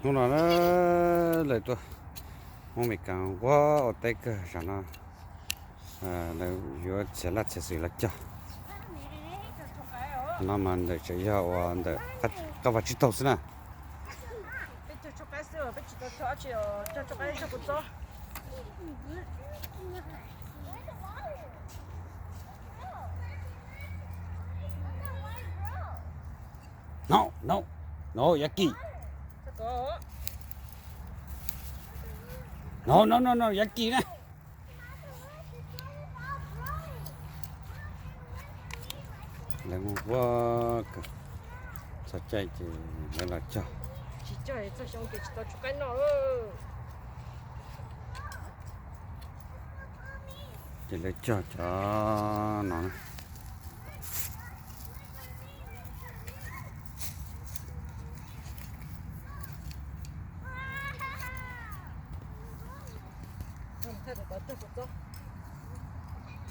Hnub no lawv tuaj, Hmoob Amelikas nquag ua teb kawg, zaum no lawv yuav txiav laj txiav xwm los cog. No mas ntawm tseem yog uas ntawm qab vag tsib taug xwb na. No, no, no, Yaki. No, no, no, no, Yaki na. Lawv nquag kawg, txog caij ces lawv los cog. Tsis cog txog xyoo ces tsis tau tshuab qaib noj. Ces lawv cog cov no na.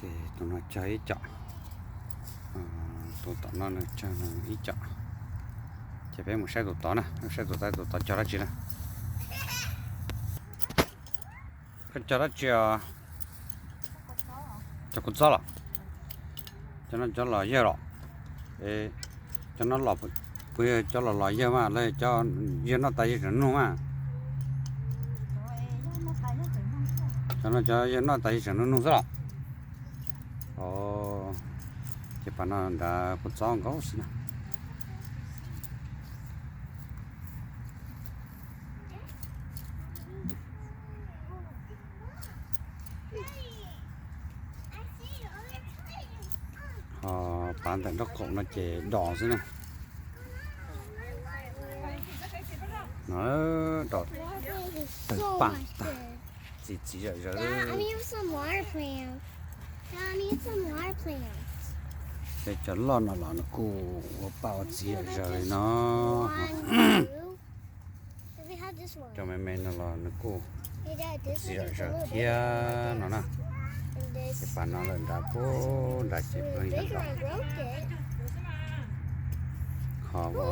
Ces tus no cog ib com, tus tom no nws cog ib com. Ces peb mus saib tus tod na, saib tus tod, tus tod cog dab tsi na. Koj cog dab tsi os? Cog kua txob los? Cov no cov los yawg los? Cov no los, puas yog cov los los yawg mas los cov yawg noj tas yawg tseem nug mas? Cov no cov yawg noj tas yawg tseem nug nug xwb los? Ces pas no nrad kua txob nkaus xwb na. Ho pav ntawm nraub qaum no ces dos xwb na. No, dos tawg pam tag, txiv txiv zawm zawv. Peb cov loj no los nws kuj ua paj ua txiv zawm zawv li no. Cov me me no los nws kuj txiv zawm zawv thiab no na. Ces pas no lawm nrad pub nrad ces pheej yog dos. Ho ua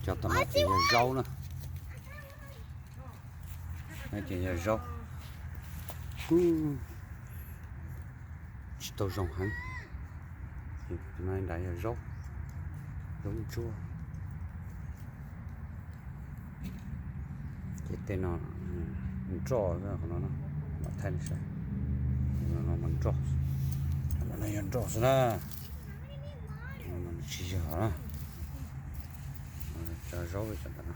cov tom no ces yog zaub na. No ces yog zaub. Tsis tau zoo heev. No nrad yog zaub, zaub ntsuab. Ces tej no nroj, qhov no mam thaij saib. No mas nroj, no yog nroj xwb na. Tsis yog na. Cov zaub cov ntawm no.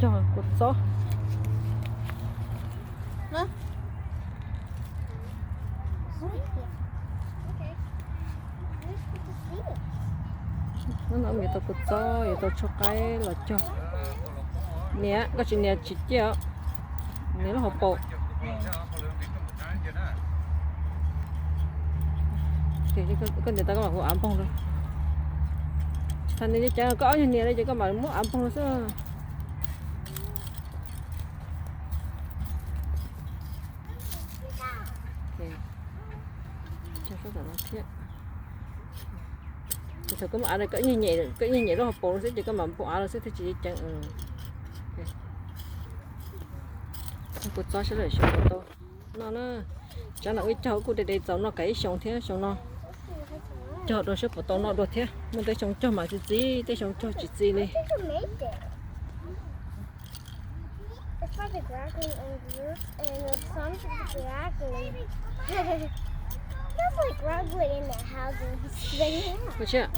Cog kua txob. Hnub no yuav tau kua txob, yuav tau tshuab qaib los cog. Niam, koj tsis nias tsis ciaj os. Nias lub hauv paus. Koj nias tau koj mam hu av npoog rau. Tsis tas nias li cas koj ob nyuag nias li ces koj mam muab av npoog rau xwb. Cog sab tom no thiab. Ces thaum koj muab av, koj nyuag nyem lub hauv paus xwb ces koj mam npog av los xwb thiaj tsis ceev. Kua txob sawv daws xyov puas tau noj na. Tsab no wb cog kuj de de txaus noj kav ib xyoo thiab xyoo no. Cog dua seb puas tau noj dua thiab, muaj tej xyoo cog mas txi txiv, tej xyoo cog tsis txi li. It's like the grass green on the roof and the sun is the grass green. That's like grass green in the houses. Ua siab.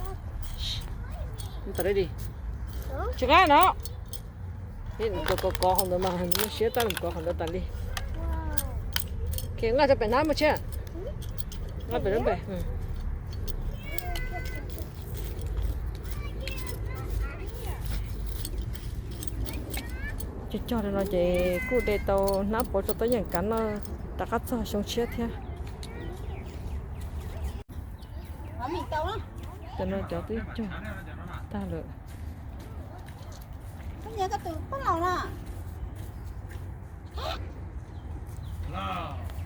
Tsis qab no. Kov kov kov hauv ntawd mas muaj siab tab, kov hauv ntawd tas li. Nqa rau pem hnab mus Tshiab. Nqa pem rau pem. Cog cog li no ces kuj de tau hnab pov rau tau yeej kav noj rov qab txog xyoo tshiab thiab. Cov no cov twb cog tag lawm.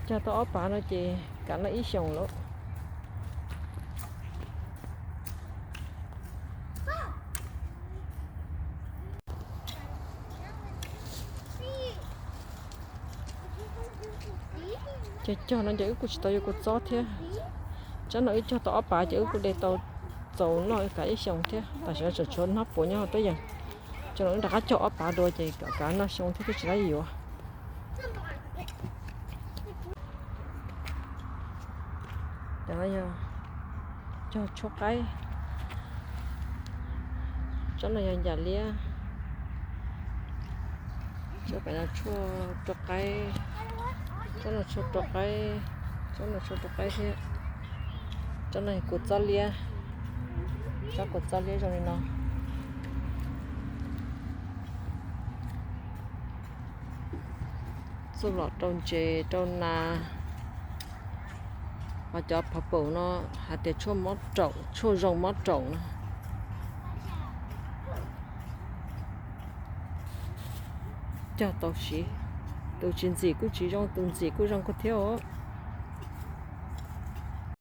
Cog tau ob pav no ces kav noj ib xyoos lawm. Cog cog no ces wb kuj tsis tau yuav kua txob thiab. Tsob no wb cog tau ob pav ces wb kuj de tau txaus noj kav ib xyoos thiab. Tam sim no tseem tshuav hnob puav nyob hauv tuab yees. Cov no wb rov qab cog ob pav dua ces kav noj xyoo thiab twb tsis laib yuav. Cov no yog cog tshuaj qaib. Tsob no yog ncas liab. Tsob pem no tshuaj rau qaib. Tsob no tshuaj rau qaib. Tsob no tshuaj rau qaib thiab. Tsob no yog kua txob liab. Tsob kua txob liab zoo li no. Txuj lom rau ntses rau nas. Ho cov phav paum no hais tias tshuaj mob raum, tshuaj zoo mob raum no. Cog tau siv. Tus tsis ntxim kuj tsis zoo, tus ntxim kuj zoo kawg thiab os.